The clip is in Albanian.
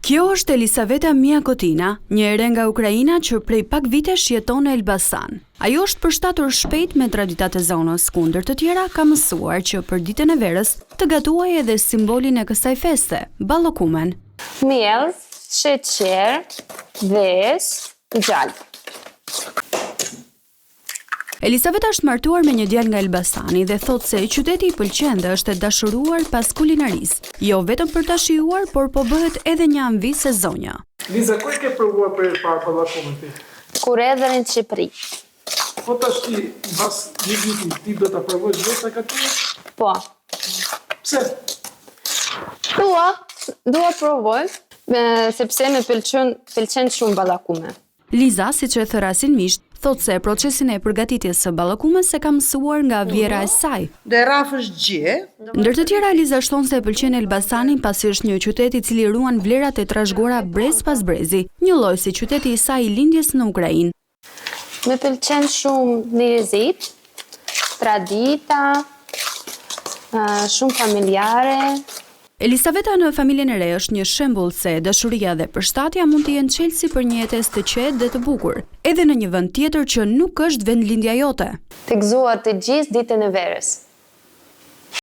Kjo është Elisaveta Miakotina, një e re nga Ukraina që prej pak vitesh jeton në Elbasan. Ajo është përshtatur shpejt me traditat e zonës, ku ndër të tjera ka mësuar që për ditën e verës të gatuajë edhe simbolin e kësaj feste, ballokumen. Miell, sheqer, vezë, gjalpë. Elisaveta është martuar me një djalë nga Elbasani dhe thotë se qyteti i pëlqen dhe është e dashuruar pas kulinarisë, jo vetëm për ta shijuar, por po bëhet edhe një amvisë e zonja. Liza, kur e ke provuar për herë të parë ballakumen ti? Kur erdha në Shqipëri. Po tashti, mbas një viti, ti do ta provosh vetë ta gatuash? Po. Pse? Dua, dua provoj, sepse më pëlqen, pëlqen shumë ballakume. Liza, siç e thërrasin miqtë, thotë se procesin e përgatitjes së ballakumes e ka mësuar nga vjehrra e saj. Do e rrafësh gjithë. Ndër të tjera, Liza shton se e pëlqen Elbasanin pasi është një qytet i cili ruan vlerat e trashëguara brez pas brezi, njëlloj si qyteti i saj i lindjes në Ukrainë. Më pëlqen shumë njerëzit, tradita, shumë familjare. Elisaveta në familjen e re është një shembull se dashuria dhe përshtatja mund të jenë çelësi për një jetesë të qetë dhe të bukur, edhe në një vend tjetër që nuk është vendlindja jote. Të gëzuar të gjithë ditën e verës.